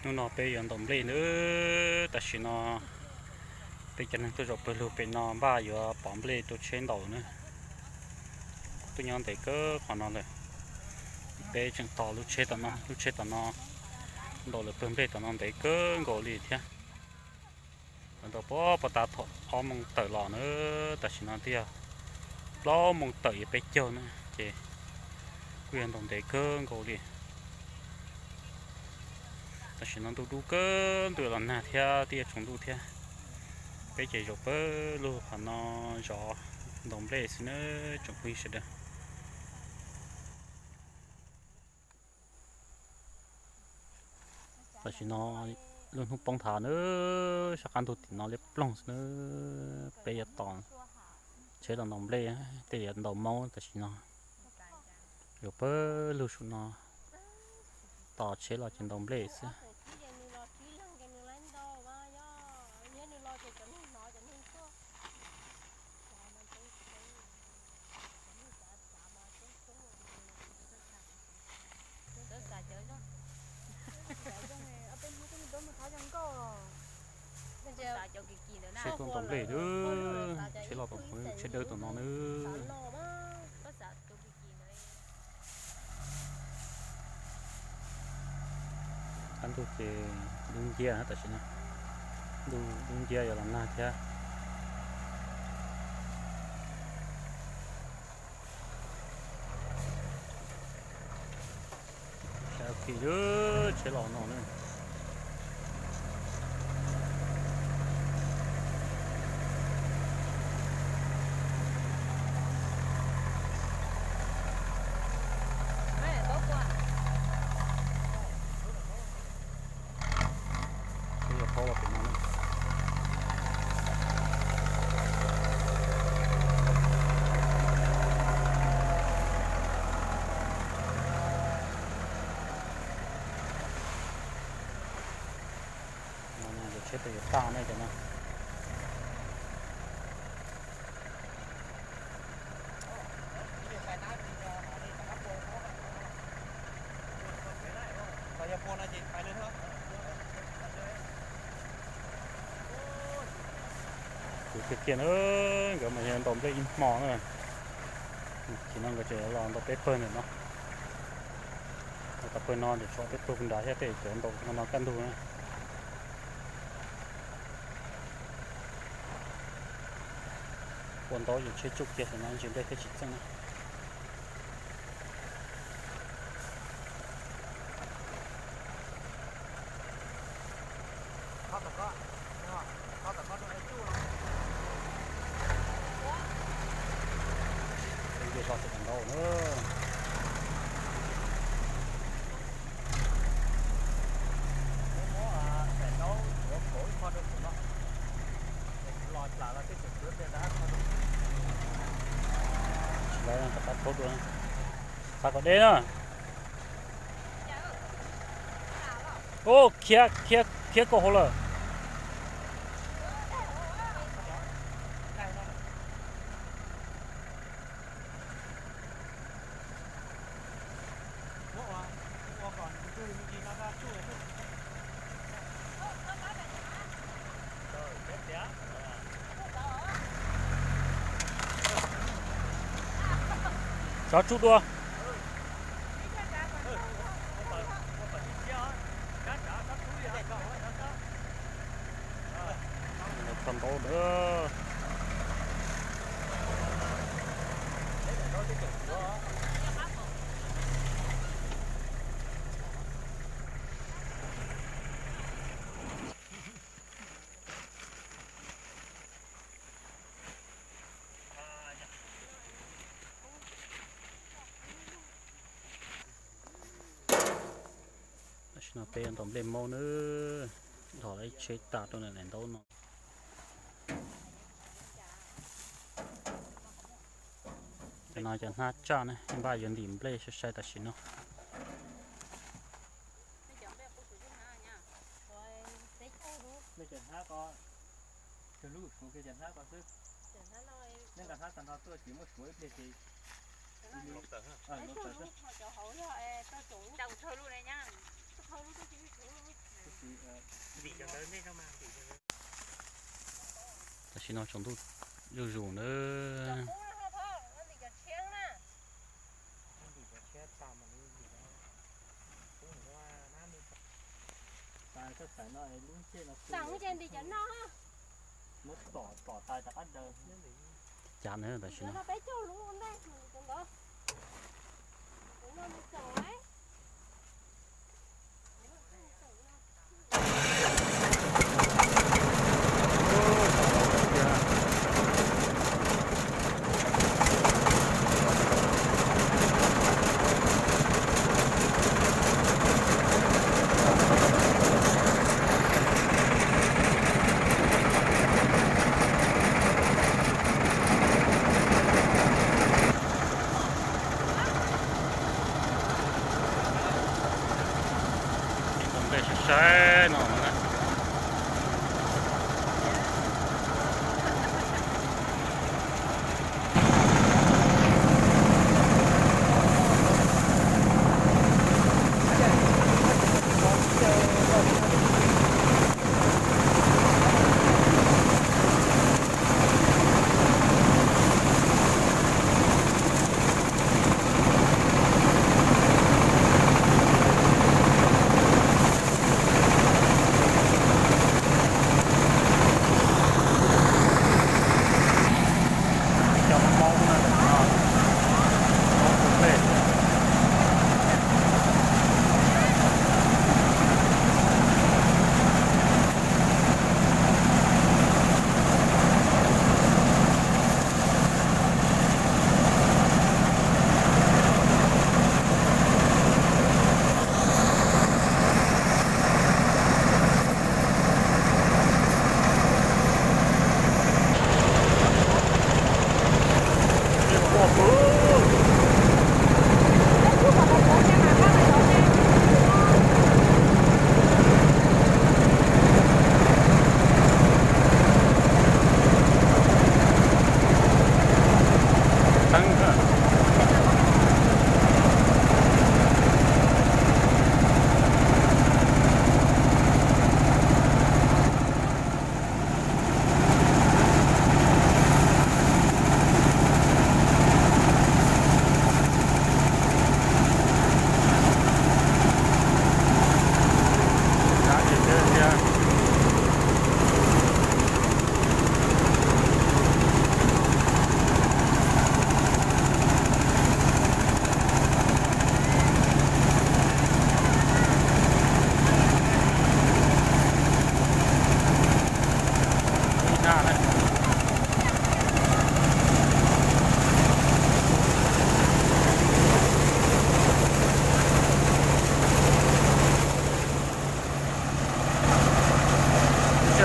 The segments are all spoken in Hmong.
Hnub no peb yuav ntaus nplej nawb. Tam sim no peb cov neeg tuaj zaum pawg lug pem no npaj yuav pov nplej rau tsheb ntaus na. Tuaj nyob ntev kawg qhov no lawm. Peb tseem tos lub tsheb tom no, lub tsheb tom no ntaus lawv pawg nplej tom no ntev kawg nkaus li thiab. Lawv ntaus puag ta thaum ob moos tawm los na, tam sim no twb yog plaub moos tawm yuav peb caug na, ces kuj yog ntaus ntev kawg nkaus li. Tam sim no ntuj dub kawg nkaus los nag thiab twb yuav tsaus ntuj thiab. Peb ces zaum pawg lug qhov no zov ntaus nplej xwb na tsoom phooj ywg sawv daws. Tam sim no lub hnub poob thav na, sab qab ntug tim no liab ploog xwb na. Peb yuav tos tsheb los ntaus nplej, tej yuav ntaus maub tam sim no. Zaum pawg lug saum no tos tsheb los ces ntaus nplej xwb. Tsheb tuaj ntaus nplej nawb, tsheb los tom tsheb dawb tom no nawb. Qab ntug ces dub nciab tam sim no, ntuj dub nciab yuav los nag thiab. Saib ua ke, tsheb los no na. Tsheb yuav paub los pem no na. No cov tsheb tus yuav tag ne cov no. Kuv tiag tiag na, nkawd mas yog ntaus nplej ib hmo na. Tam sim no nkawd tseem los ntaus peb pawg ntawm no. Ntaus pawg no ces tshuav peb pawg puag nrad thiab, tej cov ntaus no no kaj ntug na. Ua ntaub ces tsheb tsuj kiag tam no ntsis nplej thiaj tsis txeej na. Nce zog tsis ntaus na. Tsis lawv rov qab thauj dua, xav kom deb na. Ub, khiav, khiav, khiav kauj hauv lawm. Tov tsuj dua. Txog ntaub lawm. Tam sim no peb yuav ntaus nplej maub nawb, dhos lawv ib tsheb tas rau ntawm daim ntaub no. Cov no cov hnab tsaj ne, npaj yuav ntim nplej sai sai tam sim no. No tsaus ntuj zuj zus na. Cav na tam sim no. Ib tug nplej saib saib no na.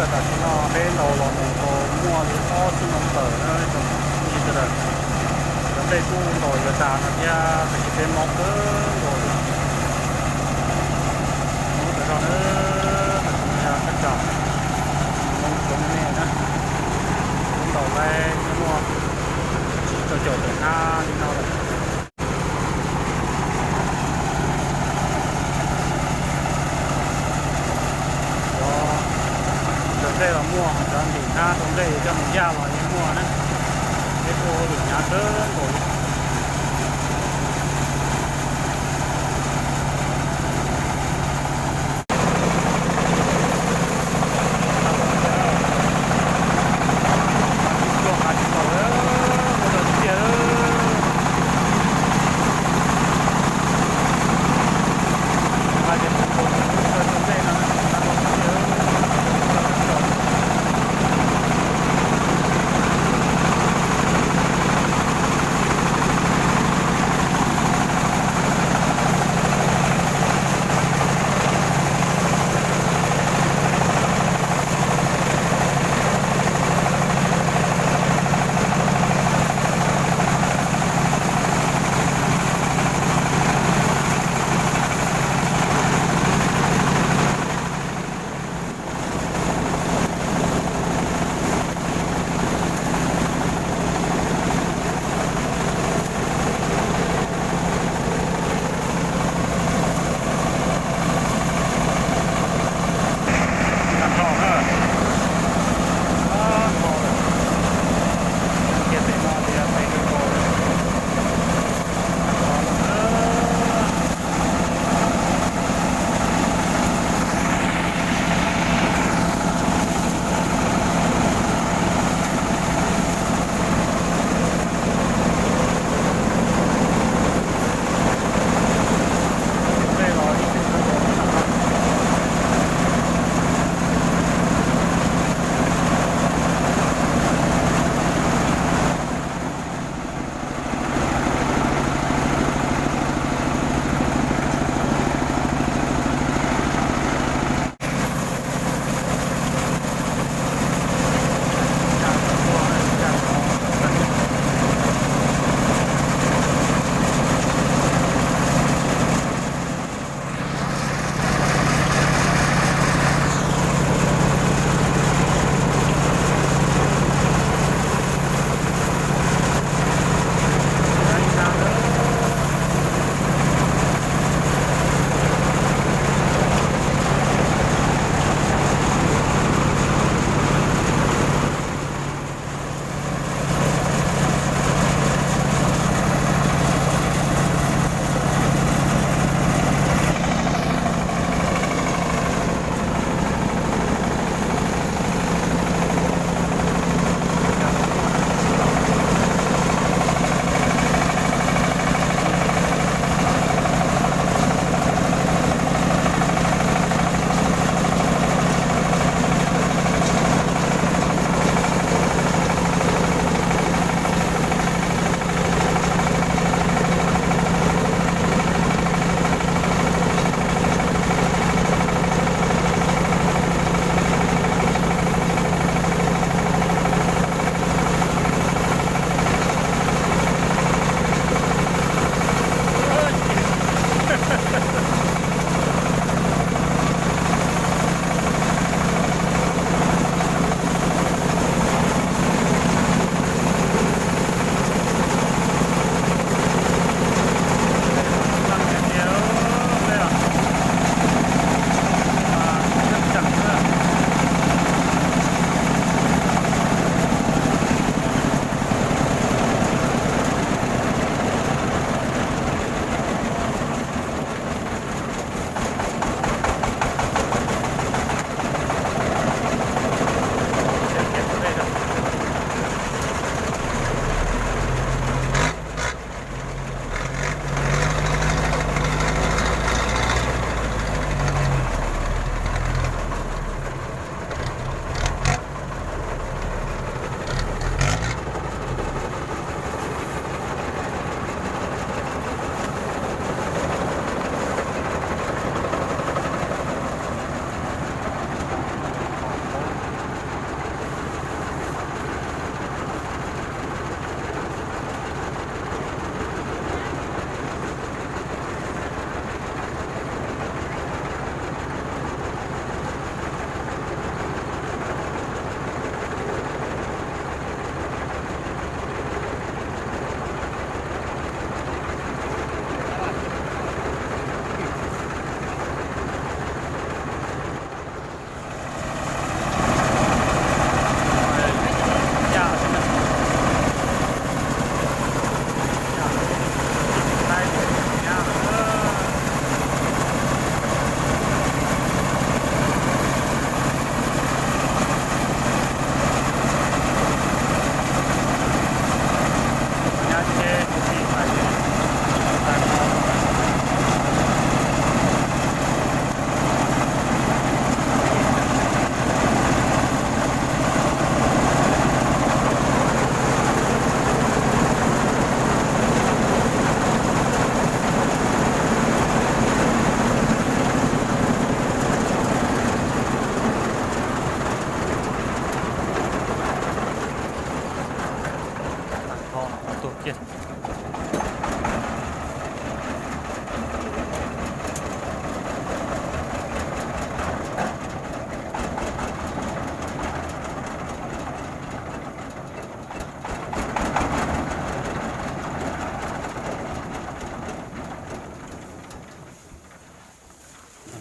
Tam sim no peb ntaus los mus tau muaj li ob xuab moos tawm na, ib tsoom phooj ywg sawv daws. Cov nplej kuj ntaus yuav tas no thiab, tab sis peb mob kawg nkaus li. Mob tas zog na, tam sim no yog thaj tsam moo tsuav me me na. Kuj ntaus lawm muaj tsib rau caum tawm hnab li no lawm. Cov nplej los muaj, cov ntim hnab rau nplej coj mus yaj los yeej muaj na. Peb kuj ua lwm hnyav kawg nkaus li.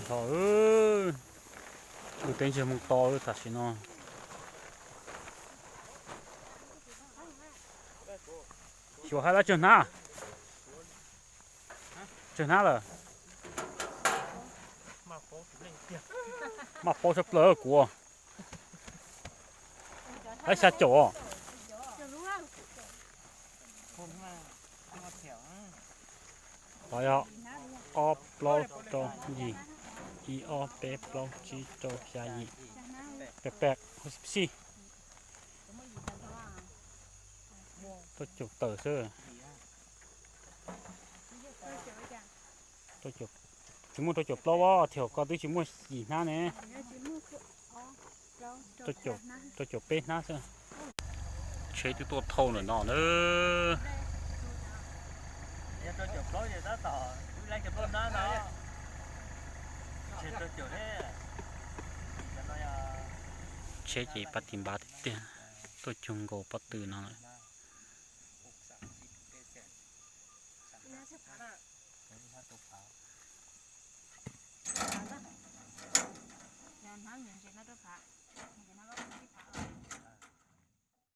Thaum ub, tus teb ntsiag moo to tam sim no. Xyuas hais lawv tsawg hnab, tsawg hnab lawm. Maj paub tshaj plaws kuv. Hais xya caum os. Los yog ob plaub rau yim, ib ob peb plaub tsib rau xya yim, peb peb xij, tuaj caum tawm xwb. Tsis muaj rau caum plaub os, thiab koj twb tsis muaj yim hnab ne. Rau caum peb hnab xwb. Tsheb twb tuaj thauj ntawm no na. Tsheb ces pab tis npav tiag tiag, tuaj cuag nkaus pob tw no.